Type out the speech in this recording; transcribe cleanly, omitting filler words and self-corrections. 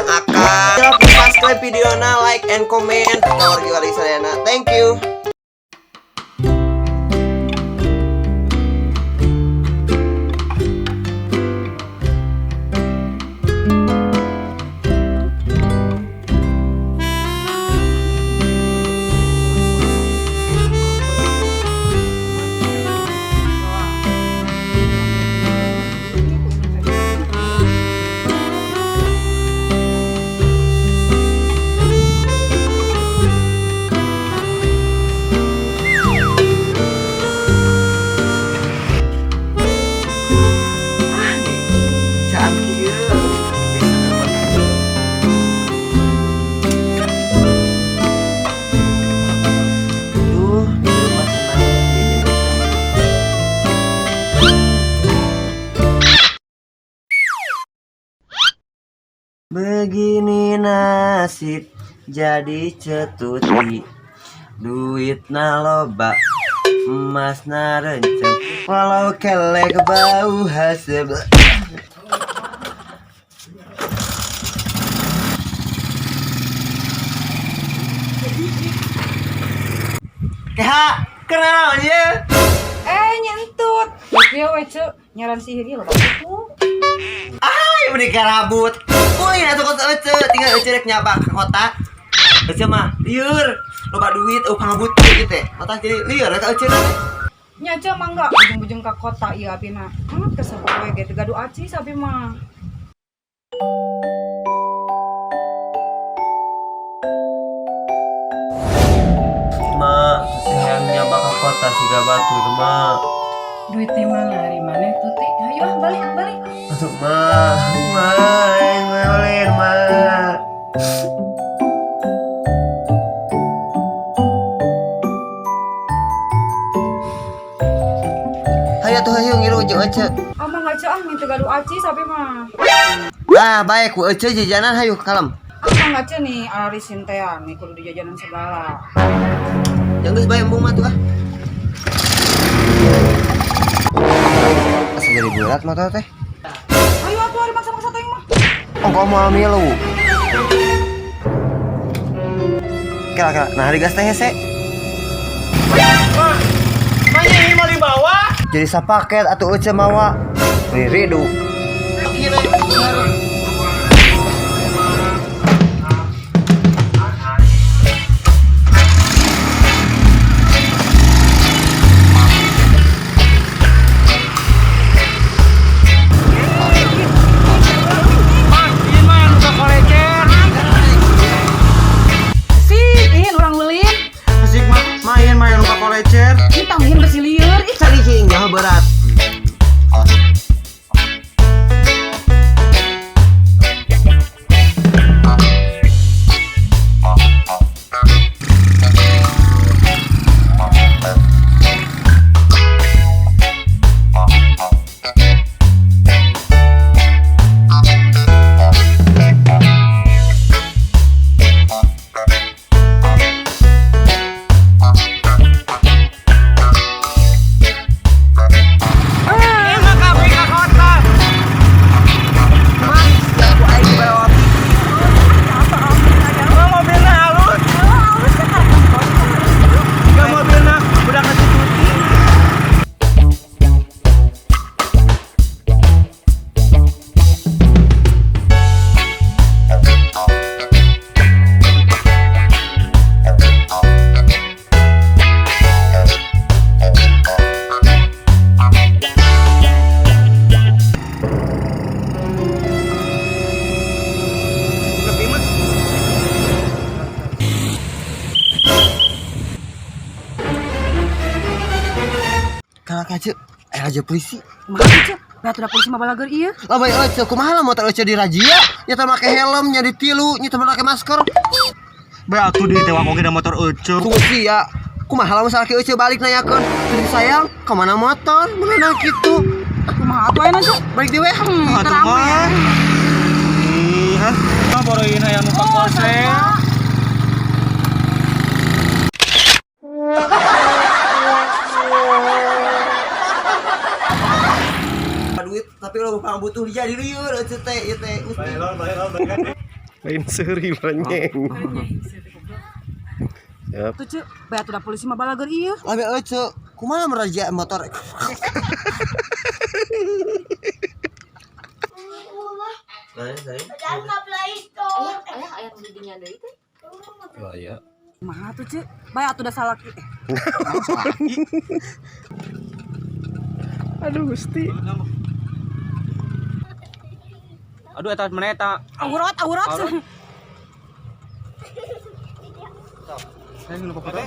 jeung akang. Jangan lupa subscribe videona, like and comment. Ka wargi-wargi sadayana. Thank you. Caan kieu. Bisa ke kota. Duh, di rumah senang jadi. Begini nasib jadi cetuti, duitna loba, emasna renceng, walau kelek bau haseb. Keha, kenal ya? Eh, nyentut. Kieu we, Ceu. Nyaran sihir ieu loba buku. Ay, beri karabut. Ulin atuh kos ece, tinggal ece rek nyabak ke kota. Ece mah lieur, loba duit, eueuh pangabutuh ieu teh. Mata jadi lieur ka ece teh. Nya Ceu mangga bujung-bujung ka kota ieu abina. Kesel we ge teu gaduh acis abi mah. Ma, hayang nyabak ke kota siga batur, ma. Duit teh mana hari mana tuh teh? Hayu ah, balik balik. Atuh, ma, ma, ma, ulin, ma. Hayu atuh hayu ngilu jeung ece. Ah, mangga Ceu ah, minta gaduh acis abi mah. Ah, baik ku ece jajanan hayu kalem. Ah, mangga Ceu nih alarisin teh ah, nih kudu dijajanan segala. Yang geus bae embung mah tuh ah. Asa jadi berat motor teh. Hayu atuh ari maksa-maksa teuing mah. Ongko moal milu. Kela kela, nah digas teh hese. Mah, mah ini mau dibawa? Jadi sapaket atuh ece mawa. Beli ridu. Mah, ini mah yang luka kolecer. Sih, ieu urang ulin. Asik mah, main mah yang luka kolecer. Ini tanggihin besi lieur. Ih, Cari cing jauh berat. Ini mah kabeh ka kota. Aku aing bawa. Mah mobilnya halus. Enggak mobilnya udah ketututi. Lebih mah. Kalah kaca, eh raja polisi. kumaha Ceu? Berat udah polisi mah balager ieu. Lah bae ece kumaha lah motor ece dirazia, nyata make helm, nya ditilu, nyata make masker. Bae atuh ditewak oge da motor ece. Tunggu sih ya. Kumaha lamun salaki ece balik nanyakeun, "Teu sayang, kemana motor?" Meunang kitu. Kumaha atuh ayeuna Ceu? Balik deui we. Atuh Terang mah. ya. Ih, ah, mah boroin hayang numpang Oh, kosen. sarua. Duit tapi lo bukan butuh jadi lieur ece teh ieu teh. Lain seuri merenyeng. Siap. Tuh Ceu, bae atuh da polisi mah balager ieu. Labe Ece, kumaha merazia motor? Lain, lain. Aya, aya, aya nu didinya deui teh. Wah, ya. Kumaha tuh Ceu? Bae atuh da salaki. Aduh Gusti. Aduh, eta mana eta? Aurat, aurat. Aurat. Saya lupa foto.